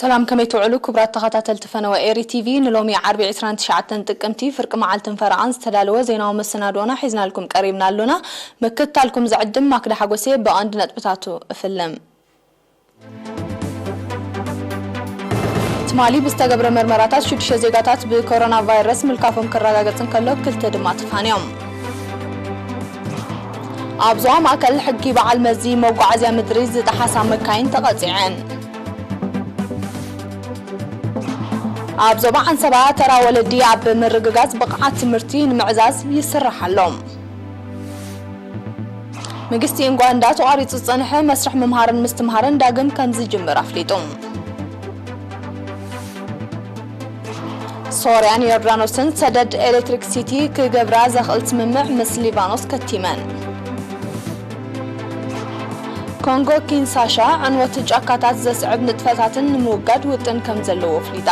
ሰላም፣ ከመይ ትውዕሉ ክቡራት ተኸታተልቲ ፈነወ ኤሪ ቲቪ? ንሎሚ ዓርቢ ዕስራን ትሽዓተን ጥቅምቲ ፍርቂ መዓልትን ፈረቓን ዝተዳለወ ዜናዊ መሰናድኦና ሒዝናልኩም ቀሪብና ኣሎና። ምክትታልኩም ዝዕድም ማክዳ ሓጎሴ። ብቐንዲ ነጥብታቱ እፍልም። ትማሊ ብዝተገብረ መርመራታት ሽዱሽተ ዜጋታት ብኮሮና ቫይረስ ምልካፎም ክረጋገጽ እንከሎ፣ ክልተ ድማ ተፋንዮም። ኣብ ዞባ ማእከል ሕጊ በዓል መዚ መጓዓዝያ ምድሪ ዝጠሓሳ መካይን ተቐጺዐን። ኣብ ዞባ ዓንሰባ ተራ ወለዲ ኣብ ምርግጋጽ ብቕዓት ትምህርቲ ንምዕዛዝ ይስራሕ ኣሎ። መንግስቲ ኡጋንዳ ተቋሪጹ ዝጸንሐ መስርሕ ምምሃርን ምስትምሃርን ዳግም ከም ዝጅምር ኣፍሊጡ። ሶርያን ዮርዳኖስን ሰደድ ኤሌክትሪክ ሲቲ ክገብራ ዘኽእል ስምምዕ ምስ ሊባኖስ ከቲመን። ኮንጎ ኪንሳሻ ዕንወትን ጫካታት ዘስዕብ ንጥፈታትን ንምውጋድ ውጥን ከም ዘለዎ ኣፍሊጣ።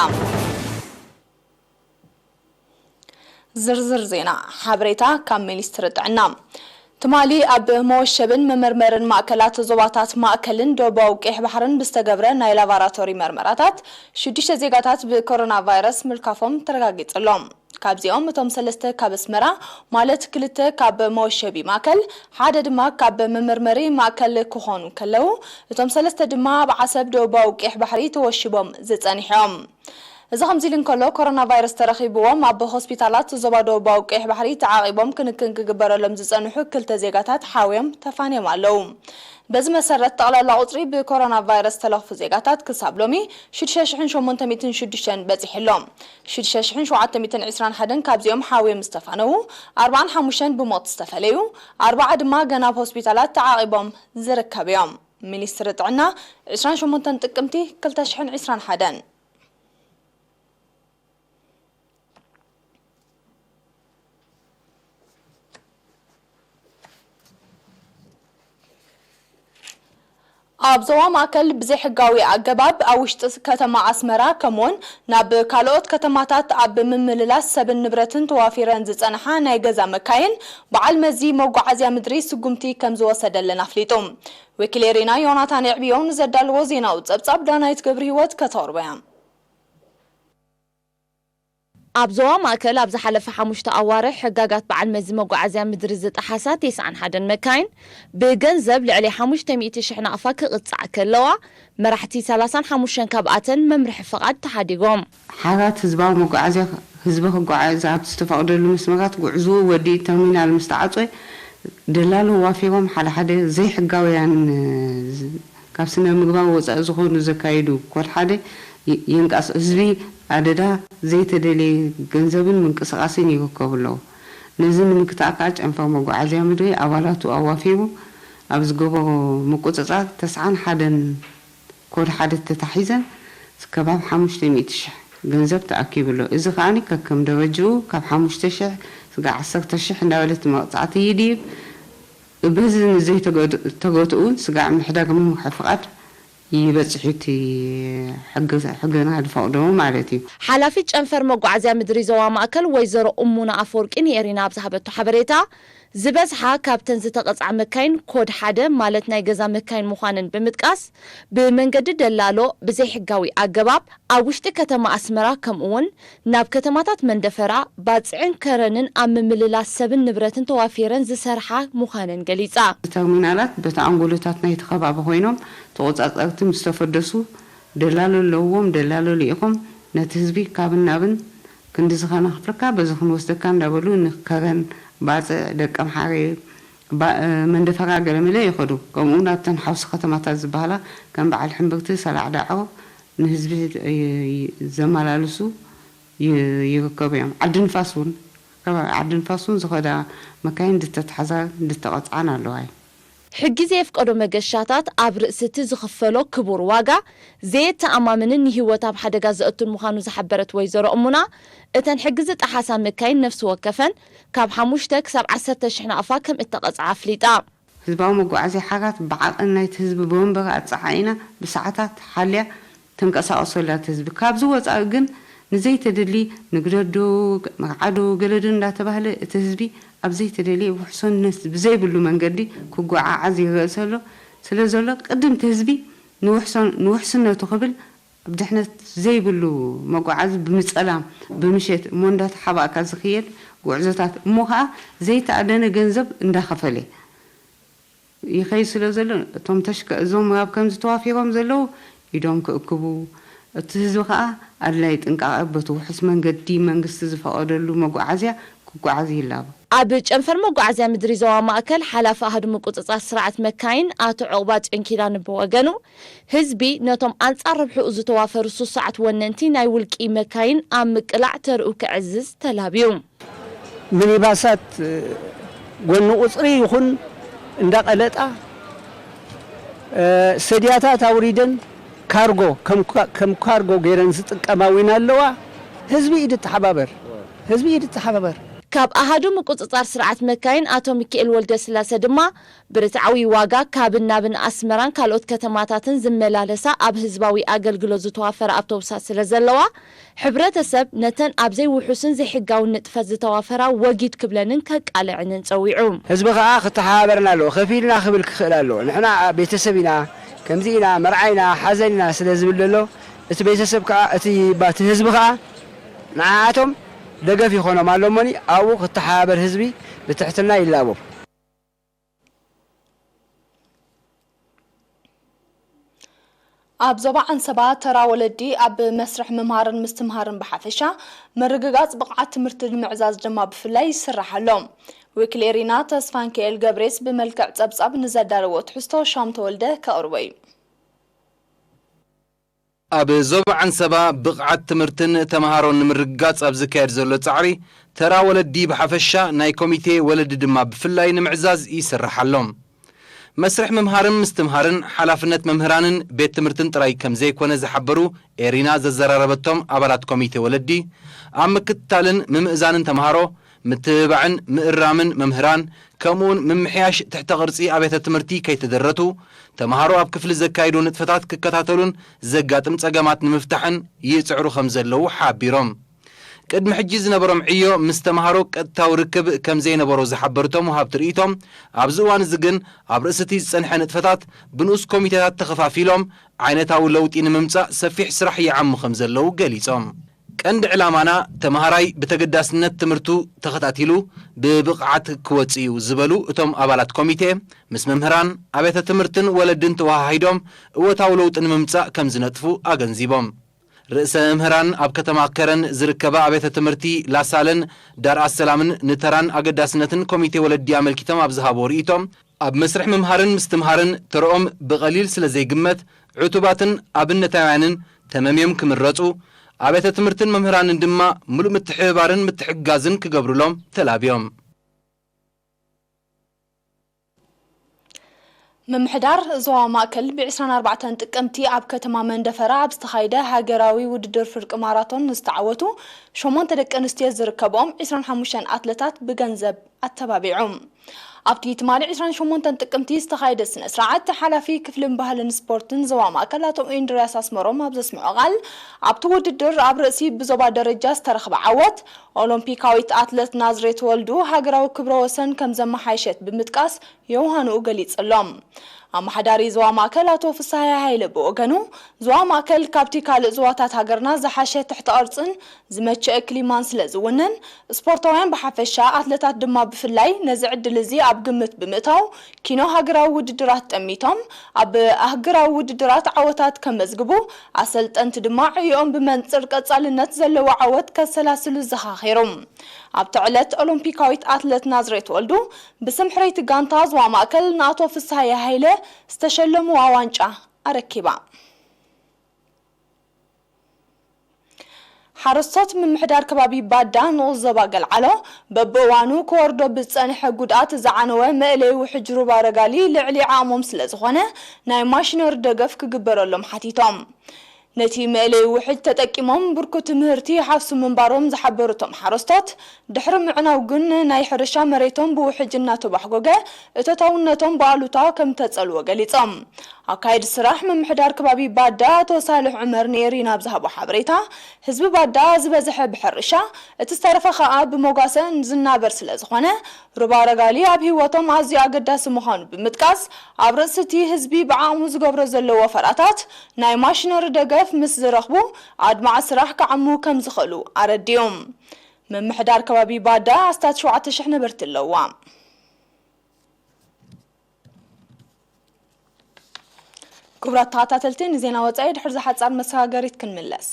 ዝርዝር ዜና። ሓበሬታ ካብ ሚኒስትሪ ጥዕና። ትማሊ ኣብ መወሸብን መመርመርን ማእከላት ዞባታት ማእከልን ደቡባዊ ቀይሕ ባሕርን ብዝተገብረ ናይ ላቦራቶሪ መርመራታት ሽዱሽተ ዜጋታት ብኮሮና ቫይረስ ምልካፎም ተረጋጊጹ ኣሎ። ካብዚኦም እቶም ሰለስተ ካብ ኣስመራ፣ ማለት ክልተ ካብ መወሸቢ ማእከል፣ ሓደ ድማ ካብ መመርመሪ ማእከል ክኾኑ ከለዉ፣ እቶም ሰለስተ ድማ ኣብ ዓሰብ ደቡባዊ ቀይሕ ባሕሪ ተወሺቦም ዝጸኒሑ እዮም። እዚ ከምዚ ኢሉ እንከሎ፣ ኮሮና ቫይረስ ተረኺብዎም ኣብ ሆስፒታላት ዞባ ደቡባዊ ቀይሕ ባሕሪ ተዓቒቦም ክንክን ክግበረሎም ዝጸንሑ ክልተ ዜጋታት ሓውዮም ተፋንዮም ኣለዉ። በዚ መሰረት፣ ጠቕላላ ቁጽሪ ብኮሮና ቫይረስ ዝተለኽፉ ዜጋታት ክሳብ ሎሚ ሽዱሽተ ሽሕን ሸሞንተ ሚእትን ሽዱሽተን በጺሑ ኣሎ። ሽዱሽተ ሽሕን ሸውዓተ ሚእትን ዕስራን ሓደን ካብዚኦም ሓውዮም ዝተፋነዉ፣ ኣርባዓን ሓሙሽተን ብሞት ዝተፈለዩ፣ ኣርባዓ ድማ ገና ኣብ ሆስፒታላት ተዓቒቦም ዝርከቡ እዮም። ሚኒስትሪ ጥዕና፣ ዕስራን ሸሞንተን ጥቅምቲ ክልተ ሽሕን ዕስራን ሓደን። ኣብ ዞባ ማእከል ብዘይሕጋዊ ኣገባብ ኣብ ውሽጢ ከተማ ኣስመራ፣ ከምኡውን ናብ ካልኦት ከተማታት ኣብ ምምልላስ ሰብን ንብረትን ተዋፊረን ዝጸንሓ ናይ ገዛ መካይን፣ በዓል መዚ መጓዓዝያ ምድሪ ስጉምቲ ከም ዝወሰደለን ኣፍሊጡ። ወኪል ኤሪና ዮናታን የዕብዮ ንዘዳለዎ ዜናዊ ጸብጻብ ዳናይት ገብረ ህይወት ከተቕርቦ እያ። ኣብ ዞባ ማእከል ኣብ ዝሓለፈ ሓሙሽተ ኣዋርሕ ሕጋጋት በዓል መዚ መጓዓዝያ ምድሪ ዝጠሓሳ ተስዓን ሓደን መካይን ብገንዘብ ልዕሊ ሓሙሽተ ሚእቲ ሽሕ ናቕፋ ክቕጻዕ ከለዋ፣ መራሕቲ ሰላሳን ሓሙሽተን ካብኣተን መምርሒ ፍቓድ ተሓዲጎም። ሓራት ህዝባዊ መጓዓዝያ ህዝቢ ክጓዓዝ ኣብ ዝተፈቕደሉ መስመራት ጉዕዝኡ ወዲኡ ተርሚናል ምስ ተዓጽወ፣ ደላሎ ዋፊሮም ሓደ ሓደ ዘይሕጋውያን፣ እ፣ ዝ-፣ ካብ ስነ ምግባር ወጻኢ ዝኾኑ ዘካይዱ ኮድ ሓደ ይ-፣ ይንቀስ-፣ ህዝቢ ኣደዳ ዘይተደልየ ገንዘብን ምንቅስቓስን ይርከቡ ኣለዉ። ነዚ ንምግታእ ከኣ ጨንፈር መጓዓዝያ ምድሪ ኣባላቱ ኣዋፊሩ ኣብ ዝገበሮ ምቁጽጻር ተስዓን ሓደን ኮድ ሓደ ተታሒዘን ከባቢ ሓሙሽተ ሚእቲ ሽሕ ገንዘብ ተኣኪቡ ኣሎ። እዚ ከኣ ከከም ደረጅኡ ካብ ሓሙሽተ ሽሕ ስጋዕ ዓሰርተ ሽሕ እንዳበለ እቲ መቕጻዕቲ ይድይብ። በዚ ንዘይተገድ-፣ ተገትኡ ስጋዕ ምሕዳግ መምርሒ ፍቓድ ይበጽሕ እዩ እቲ ሕጊ፣ ሕግና ዝፈቕዶ ማለት እዩ። ሓላፊት ጨንፈር መጓዓዝያ ምድሪ ዞባ ማእከል ወይዘሮ እሙና ኣፈወርቂ ንኤሪና ኣብ ዝሃበቶ ሓበሬታ፣ ዝበዝሓ ካብተን ዝተቐጽዓ መካይን ኮድ ሓደ ማለት ናይ ገዛ መካይን ምዃነን ብምጥቃስ፣ ብመንገዲ ደላሎ ብዘይሕጋዊ ኣገባብ ኣብ ውሽጢ ከተማ ኣስመራ ከምኡ'ውን ናብ ከተማታት መንደፈራ፣ ባጽዕን ከረንን ኣብ ምምልላስ ሰብን ንብረትን ተዋፊረን ዝሰርሓ ምዃነን ገሊጻ። ተርሚናላት በቲ ኣንጎሎታት ናይቲ ከባቢ ኮይኖም ተቖጻጸርቲ ምስ ተፈደሱ፣ ደላሎ ኣለዎም፣ ደላሎ ልኢኾም ነቲ ህዝቢ ካብን ናብን ክንድዚ ከነኽፍለካ፣ በዚ ክንወስደካ እንዳበሉ ንከረን፣ ባጽዕ፣ ደቀምሓረ፣ ባ-፣ መንደፈራ ገለመለ ይኸዱ። ከምኡ እውን ኣብተን ሓውሲ ከተማታት ዝበሃላ ከም በዓል ሕምብርቲ፣ ሰላዕ ዳዕሮ ንህዝቢ ይ-፣ ይ-፣ ዘመላልሱ ይ-፣ ይርከቡ እዮም። ዓዲ ንፋስ እውን፣ ከባቢ ዓዲ ንፋስ እውን ዝኸዳ መካይን ዝተታሕዛን ዝተቐፅዓን ኣለዋ እዩ። ሕጊ ዘየፍቀዶ መገሻታት ኣብ ርእሲ እቲ ዝኽፈሎ ክቡር ዋጋ ዘየተኣማምንን ንህይወት ኣብ ሓደጋ ዘእቱን ምዃኑ ዝሓበረት ወይዘሮ እሙና፣ እተን ሕጊ ዝጠሓሳ መካይን ነፍሲ ወከፈን ካብ ሓሙሽተ ክሳብ ዓሰርተ ሽሕ ናቕፋ ከም እተቐጽዓ ኣፍሊጣ። ህዝባዊ መጓዓዝያ ሓራት ብዓቐን ናይቲ ህዝቢ ብወንበር ኣጸዓዒና ብሰዓታት ሓልያ ተንቀሳቕሶ ኣላ እቲ ህዝቢ። ካብዚ ወጻኢ ግን ንዘይተደሊ ንግደዶ፣ መርዓዶ፣ ገለዶ እንዳተባህለ እቲ ህዝቢ ኣብ ዘይተደልየ ውሕስነት ብዘይብሉ መንገዲ ክጓዓዓዝ ይረአ ዘሎ፣ ስለ ዘሎ ቅድም እቲ ህዝቢ ንውሕሶን-፣ ንውሕስነቱ ክብል ኣብ ድሕነት ዘይብሉ መጓዓዚ ብምጸላም ብምሸት እሞ እንዳተሓባእካ ዝኽየድ ጉዕዞታት እሞ ኸኣ ዘይተኣደነ ገንዘብ እንዳኸፈለ ይኸይድ ስለ ዘሎ፣ እቶም ተሽከ-፣ እዞም ኣብ ከምዚ ተዋፊሮም ዘለዉ ኢዶም ክእክቡ፣ እቲ ህዝቢ ኸኣ ኣድላይ ጥንቃቐ በቲ ውሑስ መንገዲ መንግስቲ ዝፈቐደሉ መጓዓዝያ ክጓዓዝ ይላቦ። ኣብ ጨንፈር መጓዓዝያ ምድሪ ዞባ ማእከል ሓላፊ ኣሃዱ ምቁጽጻር ስርዓት መካይን ኣቶ ዑቕባ ጨንኪዳን ብወገኑ፣ ህዝቢ ነቶም ኣንጻር ረብሕኡ ዝተዋፈሩ ሱሱዓት ወነንቲ ናይ ውልቂ መካይን ኣብ ምቅላዕ ተርኡ ክዕዝዝ ተላብዩ። ሚኒባሳት ጎኒ ቁጽሪ ይኹን እንዳቐለጣ፣ እ፣ ሰድያታት ኣውሪደን ካርጎ ከም ካ-፣ ከም ካርጎ ገይረን ዝጥቀማ እውን ኣለዋ። ህዝቢ ኢድ ተሓባበር፣ ህዝቢ ኢድ ተሓባበር። ካብ ኣሃዱ ምቁጽጻር ስርዓት መካይን ኣቶ ሚካኤል ወልደስላሰ ድማ፣ ብርትዓዊ ዋጋ ካብን ናብን ኣስመራን ካልኦት ከተማታትን ዝመላለሳ ኣብ ህዝባዊ ኣገልግሎት ዝተዋፈራ ኣውቶቡሳት ስለ ዘለዋ፣ ሕብረተሰብ ነተን ኣብ ዘይውሑስን ዘይሕጋውን ንጥፈት ዝተዋፈራ ወጊድ ክብለንን ከቃልዕንን ጸዊዑ። ህዝቢ ከኣ ክተሓባበርና ኣለዎ። ከፊልና ክብል ክኽእል ኣለዎ። ንሕና ቤተሰብ ኢና፣ ከምዚ ኢና፣ መርዓ ኢና፣ ሓዘን ኢና ስለ ዝብል ዘሎ፣ እቲ ቤተሰብ ከኣ፣ እቲ ባቲ ህዝቢ ከኣ ንዓኣቶም ደገፍ ይኾኖም ኣሎ እሞኒ፣ ኣብኡ ክተሓባበር ህዝቢ ብትሕትና ይላቦ። ኣብ ዞባ ዓንሰባ ተራ ወለዲ ኣብ መስርሕ ምምሃርን ምስትምሃርን ብሓፈሻ፣ ምርግጋጽ ብቕዓት ትምህርቲ ንምዕዛዝ ድማ ብፍላይ ይስራሕ ኣሎ። ወኪል ኤሪና ተስፋንኪኤል ገብሬስ ብመልክዕ ጸብጻብ ንዘዳለዎ ትሕዝቶ ሻም ተወልደ ከቕርቦ እዩ። ኣብ ዞባ ዓንሰባ ብቕዓት ትምህርትን ተምሃሮን ንምርግጋጽ ኣብ ዝካየድ ዘሎ ጻዕሪ፣ ተራ ወለዲ ብሓፈሻ፣ ናይ ኮሚቴ ወለዲ ድማ ብፍላይ ንምዕዛዝ ይስራሕ ኣሎ። መስርሕ ምምሃርን ምስትምሃርን ሓላፍነት መምህራንን ቤት ትምህርትን ጥራይ ከም ዘይኮነ ዝሓበሩ ኤሪና ዘዘራረበቶም ኣባላት ኮሚቴ ወለዲ፣ ኣብ ምክትታልን ምምእዛንን ተምሃሮ፣ ምትብባዕን ምእራምን መምህራን፣ ከምኡውን ምምሕያሽ ትሕተ ቅርጺ ኣብያተ ትምህርቲ ከይተደረቱ፣ ተምሃሮ ኣብ ክፍሊ ዘካይዱ ንጥፈታት ክከታተሉን ዘጋጥም ጸገማት ንምፍታሕን ይጽዕሩ ከም ዘለዉ ሓቢሮም። ቅድሚ ሕጂ ዝነበሮም ዕዮ ምስ ተምሃሮ ቀጥታዊ ርክብ ከም ዘይነበሮ ዝሓበሩ እቶም ወሃብቲ ርእይቶ፣ ኣብዚ እዋን እዚ ግን ኣብ ርእሲ እቲ ዝጸንሐ ንጥፈታት ብንኡስ ኮሚቴታት ተኸፋፊሎም ዓይነታዊ ለውጢ ንምምጻእ ሰፊሕ ስራሕ ይዓሙ ከም ዘለዉ ገሊጾም። ቀንዲ ዕላማና ተምሃራይ ብተገዳስነት ትምህርቱ ተኸታቲሉ ብብቕዓት ክወጽእ እዩ ዝበሉ እቶም ኣባላት ኮሚቴ፣ ምስ መምህራን፣ ኣብያተ ትምህርትን ወለድን ተወሃሂዶም እወታዊ ለውጢ ንምምጻእ ከም ዝነጥፉ ኣገንዚቦም። ርእሰ መምህራን ኣብ ከተማ ከረን ዝርከባ ኣብያተ ትምህርቲ ላሳለን ዳር ኣሰላምን ንተራን ኣገዳስነትን ኮሚቴ ወለዲ ኣመልኪቶም ኣብ ዝሃብዎ ርእይቶ፣ ኣብ መስርሕ ምምሃርን ምስትምሃርን ተርኦም ብቐሊል ስለ ዘይግመት፣ ዕቱባትን ኣብነታውያንን ተመምዮም ክምረጹ፣ ኣብያተ ትምህርትን መምህራንን ድማ ምሉእ ምትሕብባርን ምትሕግጋዝን ክገብሩሎም ተላብዮም። ምምሕዳር ዞባ ማእከል ብ ዕስራን ኣርባዕተን ጥቅምቲ ኣብ ከተማ መንደፈራ ኣብ ዝተኻየደ ሃገራዊ ውድድር ፍርቂ ማራቶን ዝተዓወቱ ሸሞንተ ደቂ ኣንስትዮ ዝርከብኦም ዕስራን ሓሙሽተን ኣትለታት ብገንዘብ ኣተባቢዑ። ኣብቲ ትማሊ ዕስራን ሸሞንተን ጥቅምቲ ዝተኻየደ ስነ ስርዓት፣ ሓላፊ ክፍልን ባህልን ስፖርትን ዞባ ማእከል ኣቶ ኢንድርያስ ኣስመሮም ኣብ ዘስምዖ ቃል፣ ኣብቲ ውድድር ኣብ ርእሲ ብዞባ ደረጃ ዝተረኽበ ዓወት፣ ኦሎምፒካዊት ኣትለት ናዝሬት ወልዱ ሃገራዊ ክብረ ወሰን ከም ዘመሓየሸት ብምጥቃስ፣ የውሃንኡ ገሊጹ ኣሎ። ኣመሓዳሪ ዞባ ማእከል ኣቶ ፍስሃየ ሃይለ ብወገኑ፣ ዞባ ማእከል ካብቲ ካልእ ዞባታት ሃገርና ዝሓሸ ትሕተ ቅርጽን ዝመቸአ ክሊማን ስለ ዝውንን፣ ስፖርታውያን ብሓፈሻ፣ ኣትለታት ድማ ብፍላይ ነዚ ዕድል እዚ ኣብ ግምት ብምእታው፣ ኪኖ ሃገራዊ ውድድራት ጠሚቶም፣ ኣብ ሃገራዊ ውድድራት ዓወታት ከመዝግቡ፣ ኣሰልጠንቲ ድማ ዕዮኦም ብመንጽር ቀጻልነት ዘለዎ ዓወት ከሰላስሉ ዘኻኺሩ። ኣብቲ ዕለት፣ ኦሎምፒካዊት ኣትለት ናዝሬት ወልዱ ብስም ሕርይቲ ጋንታ ዞባ ማእከል ንኣቶ ፍስሃየ ሃይለ ዝተሸለምዋ ዋንጫ ኣረኪባ። ሓረስቶት ምምሕዳር ከባቢ ባዳ ንኡስ ዞባ ገልዓሎ፣ በብእዋኑ ክወርዶ ብዝጸንሐ ጉድኣት ዝዓነወ መእለዪ ውሕጅ ሩባ ረጋሊ ልዕሊ ዓቕሞም ስለ ዝኾነ፣ ናይ ማሽነሪ ደገፍ ክግበረሎም ሓቲቶም። ነቲ መእለዪ ውሕጅ ተጠቂሞም ብርኩት ምህርቲ ይሓፍሱ ምንባሮም ዝሓበሩ እቶም ሓረስቶት፣ ድሕሪ ምዕናው ግን ናይ ሕርሻ መሬቶም ብውሕጅ እናተባሕጎገ፣ እቶታውነቶም ብኣሉታ ከም ተጸልዎ ገሊጾም። ኣካይዲ ስራሕ ምምሕዳር ከባቢ ባዳ ኣቶ ሳልሕ ዑመር ንኤሪና ኣብ ዝሃቦ ሓበሬታ፣ ህዝቢ ባዳ ዝበዝሐ ብሕርሻ፣ እቲ ዝተረፈ ከኣ ብመጓሰ ዝናበር ስለ ዝኾነ፣ ሩባ ረጋሊ ኣብ ህይወቶም ኣዝዩ ኣገዳሲ ምዃኑ ብምጥቃስ፣ ኣብ ርእሲ እቲ ህዝቢ ብዓቕሙ ዝገብሮ ዘሎ ወፈራታት ናይ ማሽነሪ ደገፍ ምስ ዝረኽቡ፣ ኣድማዒ ስራሕ ክዓሙ ከም ዝኽእሉ ኣረዲኡ። ምምሕዳር ከባቢ ባዳ ኣስታት ሸውዓተ ሽሕ ነበርቲ ኣለዋ። ክቡራት ተኸታተልቲ፣ ንዜና ወጻኢ ድሕሪ ዝሓጻር መሰጋገሪት ክንምለስ።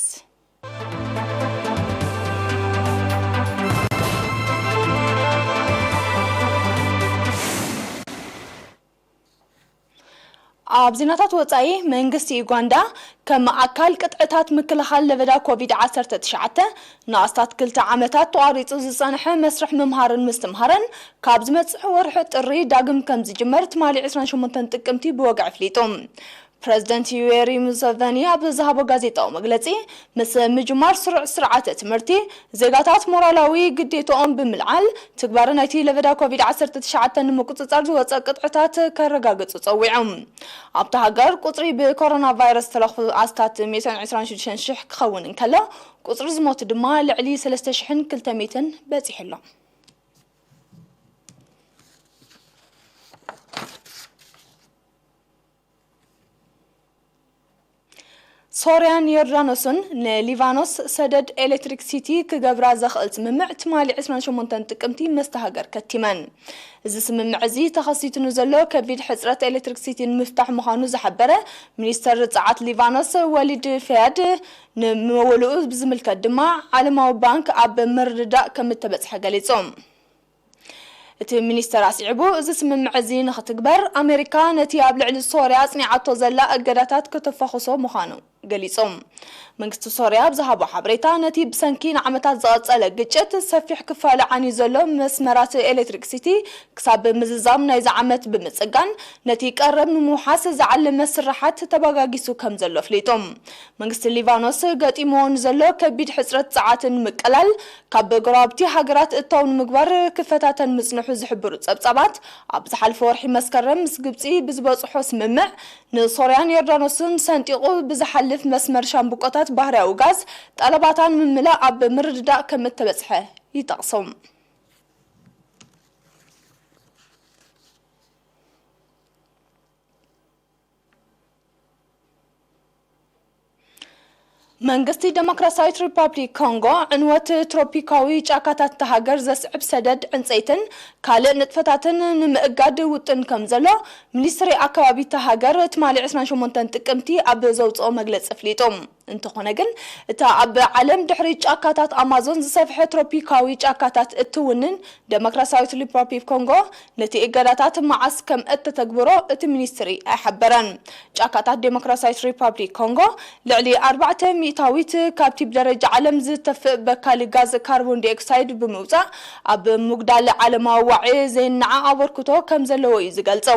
ኣብ ዜናታት ወጻኢ፣ መንግስቲ ዩጋንዳ ከም ኣካል ቅጥዕታት ምክልኻል ለበዳ ኮቪድ ዓሰርተ ትሽዓተ ንኣስታት ክልተ ዓመታት ተቋሪጹ ዝጸንሐ መስርሕ ምምሃርን ምስትምሃርን ካብ ዝመጽእ ወርሒ ጥሪ ዳግም ከም ዝጅመር ትማሊ ዕስራን ሸሞንተን ጥቅምቲ ብወግዒ ኣፍሊጡ። ፕረዚደንት ዩዌሪ ሙሰቨኒ ኣብ ዝሃቦ ጋዜጣዊ መግለጺ፣ ምስ ምጅማር ስሩዕ ስርዓተ ትምህርቲ፣ ዜጋታት ሞራላዊ ግዴትኦም ብምልዓል፣ ትግባረ ናይቲ ለበዳ ኮቪድ ዓሰርተ ትሽዓተ ንምቁጽጻር ዝወጸ ቅጥዕታት ከረጋግጹ ጸዊዖም። ኣብታ ሃገር ቁጽሪ ብኮሮና ቫይረስ ዝተለኽፉ ኣስታት ሚእትን ዕስራን ሽዱሽተን ሽሕ ክኸውን እንከሎ፣ ቁጽሪ ዝሞቱ ድማ ልዕሊ ሰለስተ ሽሕን ክልተ ሚእትን በጺሑ ኣሎ። ሶርያን ዮርዳኖስን ንሊባኖስ ሰደድ ኤሌክትሪክሲቲ ክገብራ ዘኽእል ስምምዕ ትማሊ ዕስራን ሸሞንተን ጥቅምቲ መስተሃገር ከቲመን። እዚ ስምምዕ እዚ ተኸሲቱ ንዘሎ ከቢድ ሕጽረት ኤሌክትሪክሲቲ ንምፍታሕ ምዃኑ ዝሓበረ ሚኒስተር ጸዓት ሊባኖስ ወሊድ ፈያድ፣ ንምውልኡ ብዝምልከት ድማ ዓለማዊ ባንክ ኣብ ምርድዳእ ከም እተበጽሐ ገሊጹ። እቲ ሚኒስተር ኣስዒቡ፣ እዚ ስምምዕ እዚ ንኽትግበር ኣሜሪካ ነቲ ኣብ ልዕሊ ሶርያ ኣጽኒዓቶ ዘላ እገዳታት ከተፋኹሶ ምዃኑ ገሊጹ። መንግስቲ ሶርያ ኣብ ዝሃቦ ሓበሬታ፣ ነቲ ብሰንኪ ንዓመታት ዝቐጸለ ግጭት ሰፊሕ ክፋሉ ዓንዩ ዘሎ መስመራት ኤሌክትሪክሲቲ ክሳብ ምዝዛም ናይዚ ዓመት ብምጽጋን፣ ነቲ ቀረብ ንምውሓስ ዝዓለመ ስርሓት ተበጋጊሱ ከም ዘሎ ኣፍሊጡ። መንግስቲ ሊባኖስ ገጢምዎ ንዘሎ ከቢድ ሕጽረት ጸዓት ንምቅላል፣ ካብ ጎረባብቲ ሃገራት እታው ንምግባር ክፈታተን ምጽንሑ ዝሕብሩ ጸብጻባት፣ ኣብ ዝሓለፈ ወርሒ መስከረም ምስ ግብጺ ብዝበጽሖ ስምምዕ፣ ንሶርያን ዮርዳኖስን ሰንጢቑ ብዝሓልፍ መስመር ሻምብቆታት ባህርያዊ ጋዝ፣ ጠለባታ ንምምላእ ኣብ ምርድዳእ ከም እተበጽሐ ይጠቕሱ። መንግስቲ ዴሞክራሲያዊት ሪፓብሊክ ኮንጎ፣ ዕንወት ትሮፒካዊ ጫካታት እታ ሃገር ዘስዕብ ሰደድ ዕንጸይትን ካልእ ንጥፈታትን ንምእጋድ ውጥን ከም ዘሎ፣ ሚኒስትሪ ኣከባቢ እታ ሃገር ትማሊ ዕስራን ሸሞንተን ጥቅምቲ ኣብ ዘውጽኦ መግለጺ ኣፍሊጡ። እንተኾነ ግን፣ እታ ኣብ ዓለም ድሕሪ ጫካታት ኣማዞን ዝሰፍሐ ትሮፒካዊ ጫካታት እትውንን ዴሞክራሲያዊት ሪፓብሊክ ኮንጎ፣ ነቲ እገዳታት መዓስ ከም እተተግብሮ እቲ ሚኒስትሪ ኣይሓበረን። ጫካታት ዴሞክራሲያዊት ሪፓብሊክ ኮንጎ፣ ልዕሊ ኣርባዕተ ሚእታዊት ካብቲ ብደረጃ ዓለም ዝተፍእ በካሊ ጋዝ ካርቦን ዲኦክሳይድ ብምውጻእ፣ ኣብ ምጉዳል ዓለማዊ ዋዒ ዘይነዓቕ ኣበርክቶ ከም ዘለዎ እዩ ዝገልጾ።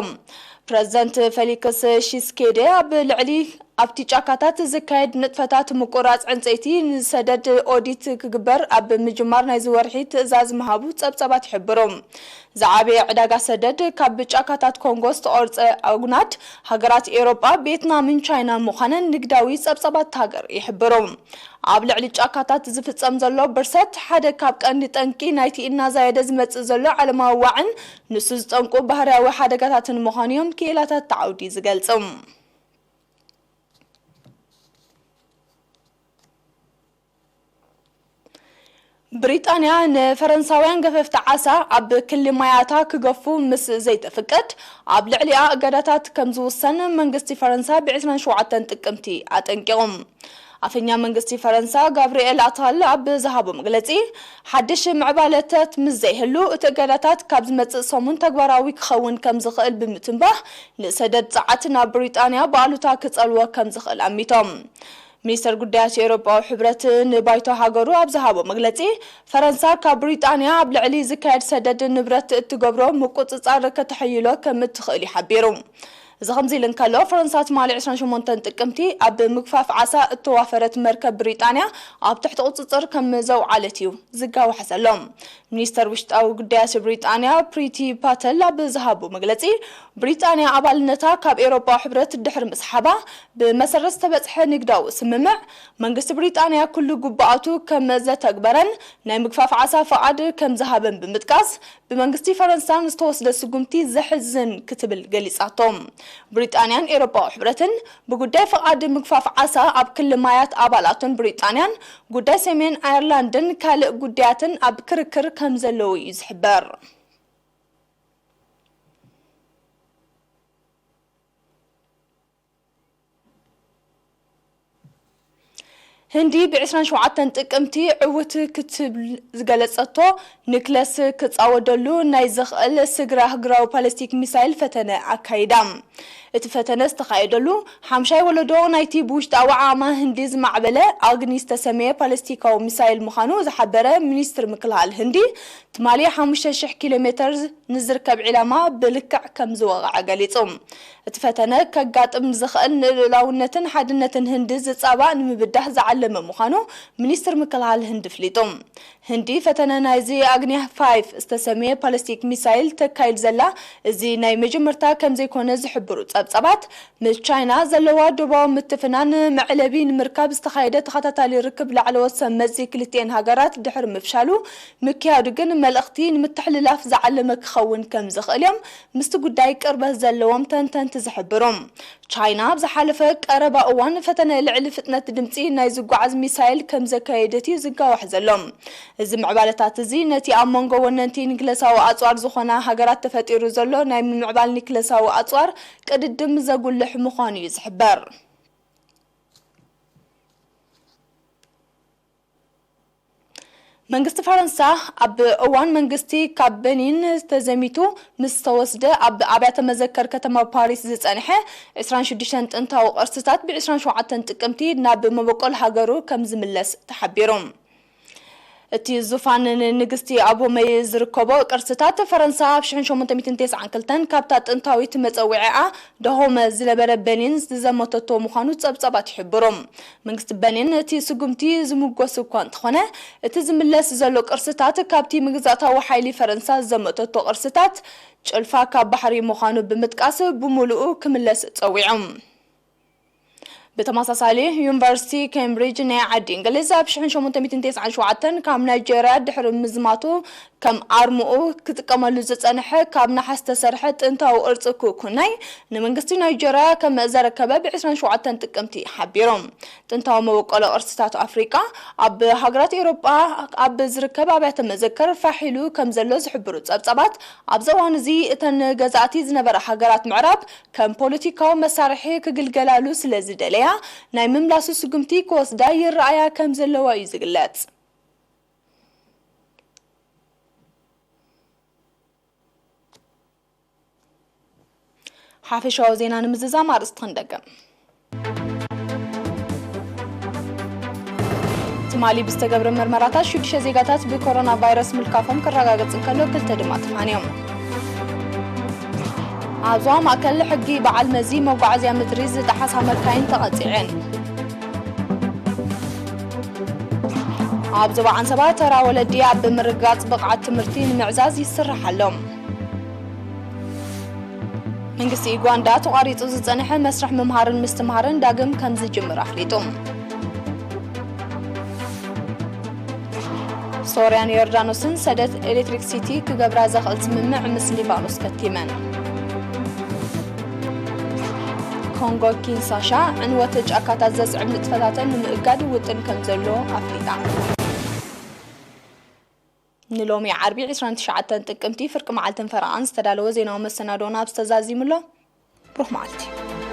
ፕረዚደንት ፌሊክስ ሺስኬዴ ኣብ ልዕሊ ኣብቲ ጫካታት ዝካየድ ንጥፈታት ምቁራጽ ዕንጸይቲ ንሰደድ ኦዲት ክግበር ኣብ ምጅማር ናይዚ ወርሒ ትእዛዝ ምሃቡ ጸብጻባት ይሕብሩ። ዝዓበየ ዕዳጋ ሰደድ ካብ ጫካታት ኮንጎ ዝተቖርጸ ኣጉናድ ሃገራት ኤውሮጳ፣ ቬትናምን ቻይናን ምዃነን ንግዳዊ ጸብጻባት እታ ሃገር ይሕብሩ። ኣብ ልዕሊ ጫካታት ዝፍጸም ዘሎ ብርሰት ሓደ ካብ ቀንዲ ጠንቂ ናይቲ እናዛየደ ዝመጽእ ዘሎ ዓለማዊ ዋዕን ንሱ ዝጠንቁ ባህርያዊ ሓደጋታትን ምዃኑ እዮም ክኢላታት እቲ ዓውዲ ዝገልጹ። ብሪጣንያ ንፈረንሳውያን ገፈፍቲ ዓሳ ኣብ ክሊ ማያታ ክገፉ ምስ ዘይተፍቅድ፣ ኣብ ልዕሊኣ እገዳታት ከም ዝውሰን መንግስቲ ፈረንሳ ብ ዕስራን ሸውዓተን ጥቅምቲ ኣጠንቂቑ። ኣፈኛ መንግስቲ ፈረንሳ ጋብርኤል ኣታል ኣብ ዝሃቦ መግለጺ፣ ሓድሽ ምዕባለታት ምስ ዘይህሉ፣ እቲ እገዳታት ካብ ዝመጽእ ሰሙን ተግባራዊ ክኸውን ከም ዝኽእል ብምትንባህ፣ ንሰደድ ጸዓት ናብ ብሪጣንያ ብኣሉታ ክጸልዎ ከም ዝኽእል ኣሚቶም። ሚኒስተር ጉዳያት ኤውሮጳዊ ሕብረት ንባይቶ ሃገሩ ኣብ ዝሃቦ መግለጺ፣ ፈረንሳ ካብ ብሪጣንያ ኣብ ልዕሊ ዝካየድ ሰደድ ንብረት እትገብሮ ምቁጽጻር ከተሐይሎ ከም እትኽእል እዩ ሓቢሩ። እዚ ከምዚ ኢሉ እንከሎ፣ ፈረንሳ ትማሊ ዕስራን ሸሞንተን ጥቅምቲ ኣብ ምግፋፍ ዓሳ እተዋፈረት መርከብ ብሪጣንያ ኣብ ትሕቲ ቁጽጽር ከም ዘውዓለት እዩ ዝጋዋሕ ዘሎ። ሚኒስተር ውሽጣዊ ጉዳያት ብሪጣንያ ፕሪቲ ፓተል ኣብ ዝሃቦ መግለጺ፣ ብሪጣንያ ኣባልነታ ካብ ኤውሮጳዊ ሕብረት ድሕሪ ምስሓባ፣ ብመሰረት ዝተበጽሐ ንግዳዊ ስምምዕ፣ መንግስቲ ብሪጣንያ ኩሉ ግቡኣቱ ከም ዘተግበረን ናይ ምግፋፍ ዓሳ ፍቓድ ከም ዝሃበን ብምጥቃስ፣ ብመንግስቲ ፈረንሳ ንዝተወስደ ስጉምቲ ዘሕዝን ክትብል ገሊጻቶ። ብሪጣንያን ኤውሮጳዊ ሕብረትን ብጉዳይ ፍቓድ ምግፋፍ ዓሳ ኣብ ክሊ ማያት ኣባላቱን ብሪጣንያን፣ ጉዳይ ሰሜን ኣየርላንድን ካልእ ጉዳያትን ኣብ ክርክር ከም ዘለዉ እዩ ዝሕበር። ህንዲ ብ ዕስራን ሸውዓተን ጥቅምቲ ዕውት ክትብል ዝገለጸቶ ኒክለስ ክጻወደሉ ናይ ዝኽእል ስግረ ኣህጉራዊ ባሊስቲክ ሚሳይል ፈተነ ኣካይዳ። እቲ ፈተነ ዝተኻየደሉ ሓምሻይ ወለዶ ናይቲ ብውሽጣዊ ዓቕማ ህንዲ ዝማዕበለ ኣግኒ ዝተሰመየ ባሊስቲካዊ ሚሳይል ምዃኑ ዝሓበረ ሚኒስትሪ ምክልኻል ህንዲ፣ ትማሊ ሓሙሽተ ሽሕ ኪሎ ሜተር ንዝርከብ ዒላማ ብልክዕ ከም ዝወቕዐ ገሊጹ። እቲ ፈተነ ከጋጥም ዝኽእል ንልኡላውነትን ሓድነትን ህንዲ ዝጻባእ ንምብዳህ ዝዓለመ ምዃኑ ሚኒስትሪ ምክልኻል ህንዲ ኣፍሊጡ። ህንዲ ፈተነ ናይዚ ኣግኒ ፋይቭ ዝተሰምየ ባሊስቲክ ሚሳይል ተካይድ ዘላ፣ እዚ ናይ መጀመርታ ከም ዘይኮነ ዝሕብሩ ጸብጻባት፣ ምስ ቻይና ዘለዋ ዶባዊ ምትፍናን መዕለቢ ንምርካብ ዝተኻየደ ተኸታታሊ ርክብ ላዕለዎት ሰብ መዚ ክልቲኤን ሃገራት ድሕሪ ምፍሻሉ፣ ምክያዱ ግን መልእኽቲ ንምትሕልላፍ ዝዓለመ ክኸውን ከም ዝኽእል እዮም ምስቲ ጉዳይ ቅርበት ዘለዎም ተንተንቲ ዝሕብሩ። ቻይና ኣብ ዝሓለፈ ቀረባ እዋን ፈተነ ልዕሊ ፍጥነት ድምጺ ናይ ዝጓዓዝ ሚሳይል ከም ዘካየደት እዩ ዝጋዋሕ ዘሎ። እዚ ምዕባለታት እዚ ነቲ ኣብ መንጎ ወነንቲ ኒክለሳዊ ኣጽዋር ዝኾና ሃገራት ተፈጢሩ ዘሎ ናይ ምምዕባል ኒክለሳዊ ኣጽዋር ቅድድም ዘጉልሕ ምዃኑ እዩ ዝሕበር። መንግስቲ ፈረንሳ ኣብ እዋን መንግስቲ ካብ በኒን ተዘሚቱ ምስ ተወስደ፣ ኣብ ኣብያተ መዘከር ከተማ ፓሪስ ዝጸንሐ ዕስራን ሽዱሽተን ጥንታዊ ቅርስታት ብ ዕስራን ሸውዓተን ጥቅምቲ ናብ መበቆል ሃገሩ ከም ዝምለስ ተሓቢሩ። እቲ ዙፋን ንንግስቲ ኣቦመይ ዝርከቦ ቅርስታት ፈረንሳ ኣብ ሽሕን ሸሞንተ ሚእትን ተስዓን ክልተን ካብታ ጥንታዊት መጸውዒኣ ዳሆመ ዝነበረ በኒን ዝዘመተቶ ምዃኑ ጸብጻባት ይሕብሩ። መንግስቲ በኒን እቲ ስጉምቲ ዝምጎስ እኳ እንተኾነ፣ እቲ ዝምለስ ዘሎ ቅርስታት ካብቲ መግዛእታዊ ሓይሊ ፈረንሳ ዝዘመተቶ ቅርስታት ጭልፋ ካብ ባሕሪ ምዃኑ ብምጥቃስ፣ ብምሉኡ ክምለስ ጸዊዑ። ብተመሳሳሊ፣ ዩኒቨርሲቲ ኬምብሪጅ ናይ ዓዲ እንግሊዝ ኣብ ሽሕን ሸሞንተ ሚእትን ተስዓን ሸውዓተን ካብ ናይጀርያ ድሕሪ ምዝማቱ ከም ኣርምኡ ክጥቀመሉ ዝጸንሐ ካብ ነሓስ ዝተሰርሐ ጥንታዊ ቅርጺ ኩኩናይ ንመንግስቲ ናይጀርያ ከም ዘረከበ ብ ዕስራን ሸውዓተን ጥቅምቲ ሓቢሩ። ጥንታዊ መበቆሎ ቅርስታት ኣፍሪቃ ኣብ ሃገራት ኤውሮጳ ኣብ ዝርከብ ኣብያተ መዘክር ፋሕ ኢሉ ከም ዘሎ ዝሕብሩ ጸብጻባት፣ ኣብዚ እዋን እዚ እተን ገዛእቲ ዝነበራ ሃገራት ምዕራብ ከም ፖለቲካዊ መሳርሒ ክግልገላሉ ስለ ዝደለያ፣ ናይ ምምላሱ ስጉምቲ ክወስዳ ይረኣያ ከም ዘለዋ እዩ ዝግለጽ። ሓፈሻዊ ዜና ንምዝዛም ኣርእስቲ ክንደግም። ትማሊ ብዝተገብረ መርመራታት ሽዱሽተ ዜጋታት ብኮሮና ቫይረስ ምልካፎም ክረጋገጽ እንከሎ፣ ክልተ ድማ ተፋንዮም። ኣብ ዞባ ማእከል ሕጊ በዓል መዚ መጓዓዝያ ምድሪ ዝጠሓሳ መካይን ተቐጺዐን። ኣብ ዞባ ዓንሰባ ተራ ወለዲ ኣብ ምርግጋጽ ብቕዓት ትምህርቲ ንምዕዛዝ ይስራሕ ኣሎ። መንግስቲ ዩጋንዳ ተቋሪጹ ዝጸንሐ መስርሕ ምምሃርን ምስትምሃርን ዳግም ከም ዝጅምር ኣፍሊጡ። ሶርያን ዮርዳኖስን ሰደድ ኤሌክትሪክሲቲ ክገብራ ዘኽእል ስምምዕ ምስ ሊባኖስ ከቲመን። ኮንጎ ኪንሳሻ ዕንወት ጫካታት ዘስዕብ ንጥፈታተን ንምእጋድ ውጥን ከም ዘሎ ኣፍሊጣ። ንሎሚ ዓርቢ ዕስራን ትሽዓተን ጥቅምቲ ፍርቂ መዓልትን ፈረቓን ዝተዳለወ ዜናዊ መሰናዶና ኣብዚ ተዛዚሙ ኣሎ። ብሩኽ መዓልቲ።